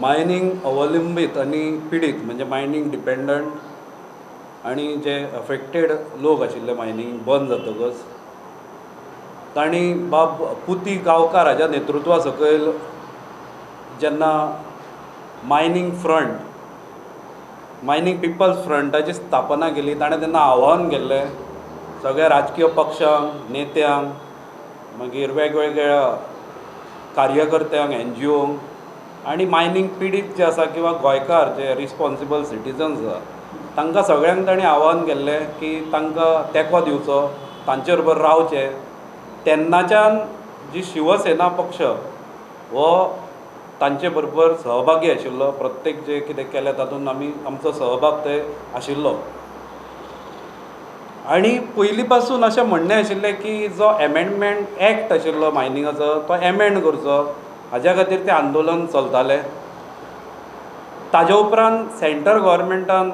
Mining अवलंबीत आनी पिडीत, म्हणजे मायनींग डिपेंडंट आनी जे अफेक्टेड लोक आशिल्ले मायनींग बंद जातकच, तांणी बाब पुती गांवकार हाज्या नेतृत्वा सकयल जेन्ना मायनींग फ्रंट, मायनींग पिपल्स फ्रंटाची स्थापना केली, ताणें तेन्ना आव्हान केल्लें सगळ्या राजकीय पक्षांक, नेत्यांक, मागीर वेगवेगळ्या कार्यकर्त्यांक, एनजीओंक आनी मायनींग पिडीत जे आसा किंवा गोंयकार जे रिस्पोन्सिबल सिटीजन्स आसा तांकां सगळ्यांक तांणी आव्हान केल्लें की तांकां तेंको दिवचो, तांचे बरोबर रावचें. तेन्नाच्यान जी शिवसेना पक्ष हो तांचे बरोबर सहभागी आशिल्लो, प्रत्येक जें कितें केलें तातूंत आमी आमचो सहभाग थंय आशिल्लो. आनी पयलीं पासून अशें म्हणणें आशिल्लें की जो एमेंडमेंट एक्ट आशिल्लो मायनिंगाचो तो एमेंड करचो, हाज्या खातीर तें आंदोलन चलतालें. ताजे उपरांत सेंट्रल गव्हर्मेंटान,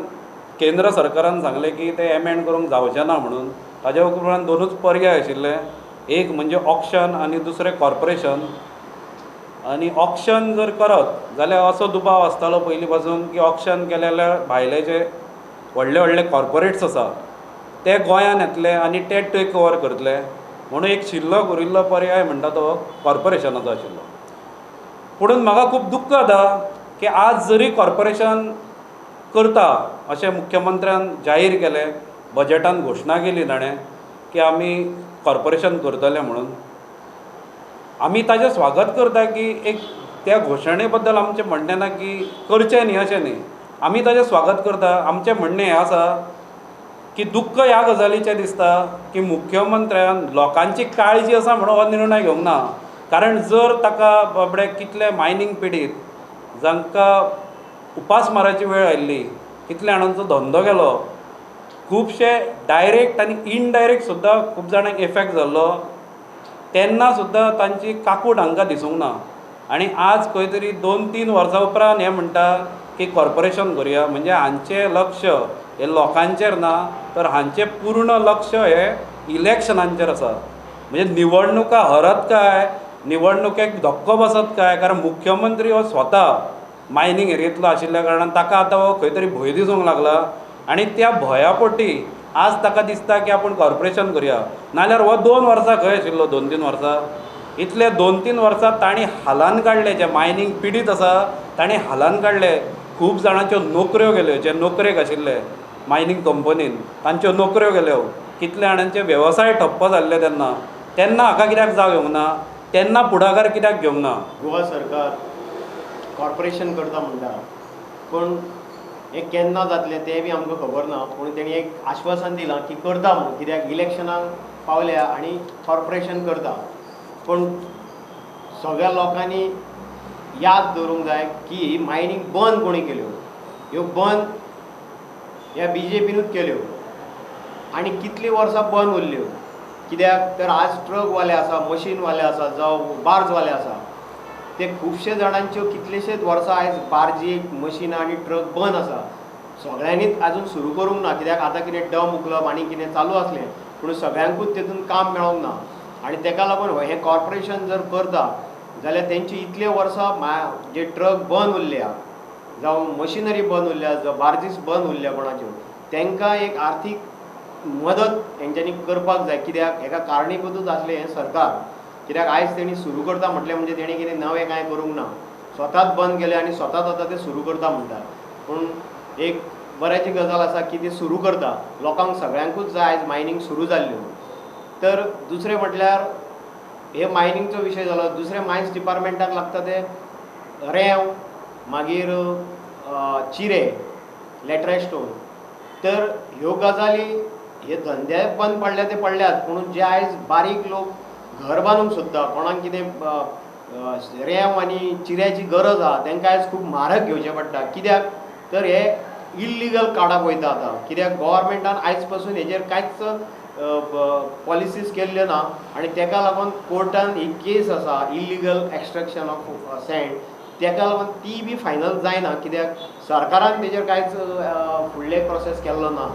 केंद्र सरकारान सांगलें की तें एमेंड करूंक जावचें ना म्हणून. ताजे उपरांत दोनूच पर्याय आशिल्ले, एक म्हणजे ऑक्शन आनी दुसरें कॉर्पोरेशन. आनी ऑक्शन जर करत जाल्यार असो दुबाव आसतालो पयलीं पासून की ऑक्शन केलें जाल्यार भायले जे व्हडले व्हडले कॉर्पोरेट्स आसा ते गोंयान येतले आनी ते टेक ओवर करतले, म्हणून एक शिल्लक उरिल्लो पर्याय म्हणटा तो कॉर्पोरेशनाचो आशिल्लो. पुणून म्हाका खूब दुख्ख जाता की आज जरी कॉर्पोरेशन करता अशें मुख्यमंत्र्यान जाहीर केलें, बजटान घोशणा केली ताणें की आमी कॉर्पोरेशन करतले म्हणून, आमी ताजें स्वागत करता की एक त्या घोशणे बद्दल आमचें म्हणणें ना की करचें न्ही अशें न्ही, आमी ताजें स्वागत करता. आमचें म्हणणें हें आसा की दुख्ख ह्या गजालीचें दिसता की मुख्यमंत्र्यान लोकांची काळजी आसा म्हणून हो निर्णय घेवंक ना. कारण जर ताका बाबडे कितले मायनींग पिडीत जांकां उपासमाराची वेळ आयिल्ली, कितल्या जाणांचो धंदो गेलो, खुबशे डायरेक्ट आनी इनडायरेक्ट सुद्दां खूब जाणांक इफेक्ट जाल्लो, तेन्ना सुद्दां तांची काकूट हांकां दिसूंक ना. आनी आज खंय तरी 2-3 वर्सां उपरांत हें म्हणटा की कॉर्पोरेशन करुया, म्हणजे हांचें लक्ष हें लोकांचेर ना तर हांचें पूर्ण लक्ष हें इलेक्शनांचेर आसा. म्हणजे निवडणुका हरत काय, निवडणुकेक धक्को बसत काय, कारण मुख्यमंत्री हो स्वता मायनींग एरियेंतलो आशिल्ल्या कारणान ताका आतां हो खंय तरी भंय दिसूंक लागला आनी त्या भंया पोटी आज ताका दिसता की आपूण कॉर्पोरेशन करुया. नाजाल्यार हो 2 वर्सां खंय आशिल्लो, 2-3 वर्सां, इतले 2-3 वर्सां तांणी हालान काडले, जे मायनींग पिडीत आसा तांणी हालान काडले. खूब जाणांच्यो नोकऱ्यो गेल्यो, जे नोकरेक आशिल्ले मायनींग कंपनीन तांच्यो नोकऱ्यो गेल्यो, कितल्या जाणांचे वेवसाय ठप्प जाल्ले तेन्ना. तेन्ना हाका कित्याक जाग येवंक ना, तेन्ना फुडाकार कित्याक घेवंक ना? गोवा सरकार कॉर्पोरेशन करता म्हणटा, पूण हें केन्ना जातलें तें बी आमकां खबर ना. पूण तेणी एक आश्वासन दिलां की करता म्हणून, कित्याक इलेक्शनाक पावल्या आनी कॉर्पोरेशन करता. पूण सगळ्या लोकांनी याद दवरूंक जाय की मायनींग बंद कोणी केल्यो, ह्यो बंद ह्या बीजेपीनूच केल्यो आनी कितलीं वर्सां बंद उरल्यो. कित्याक तर आज ट्रकवाले आसा, मशीनवाले आसा, जावं बार्जवाले आसा, ते खुबशे जाणांच्यो कितलेशेच वर्सां आयज बार्जी, मशिनां आनी ट्रक बंद आसा. सगळ्यांनीच आजून सुरू करूंक ना, कित्याक आतां कितें डम उखलप आनी कितें चालू आसलें, पूण सगळ्यांकूच तेतून काम मेळोंक ना. आनी तेका लागून हें कॉर्पोरेशन जर करता जाल्यार तेंची इतले वर्सां जे ट्रक बंद उरल्या, जावं मशिनरी बंद उरल्या, जावं बार्जीस बंद उरल्या कोणाच्यो, तेंकां एक आर्थीक मदत तेंच्यांनी करपाक जाय. कित्याक हेका कारणीभूतूच आसलें हें सरकार. कित्याक आयज तेणी सुरू करता म्हटलें म्हणजे तेणी कितें नवें कांय करूंक ना, स्वताच बंद केलें आनी स्वताच आतां तें सुरू करता म्हणटा. पूण एक बऱ्याची गजाल आसा की ते सुरू करता, लोकांक सगळ्यांकूच जाय आयज मायनींग सुरू जाल्ल्यो. तर दुसरें म्हटल्यार हे मायनिंगचो विशय जालो. दुसरें मायन्स डिपार्टमेंटाक लागता ते रेंव, मागीर चिरे, लॅटरायट स्टोन. तर ह्यो गजाली हे धंदे बंद पडल्या ते पडल्यात, पूण जे आयज बारीक लोक घर बांदूंक सोदता, कोणाक कितें रेंव आनी चिऱ्याची गरज आहा, तेंकां आयज खूब म्हारग घेवचें पडटा. कित्याक तर हे इल्लिगल काडप वयता आतां, कित्याक गव्हर्मेंटान आयज पासून हेजेर कांयच पॉलिसीज केल्ल्यो ना आनी तेका लागून कोर्टान ही केस आसा इल्लिगल एक्स्ट्रेक्शन ऑफ सँड, तेका लागून ती बी फायनल जायना, कित्याक सरकारान तेजेर कांयच फुडले प्रोसेस केल्लो ना.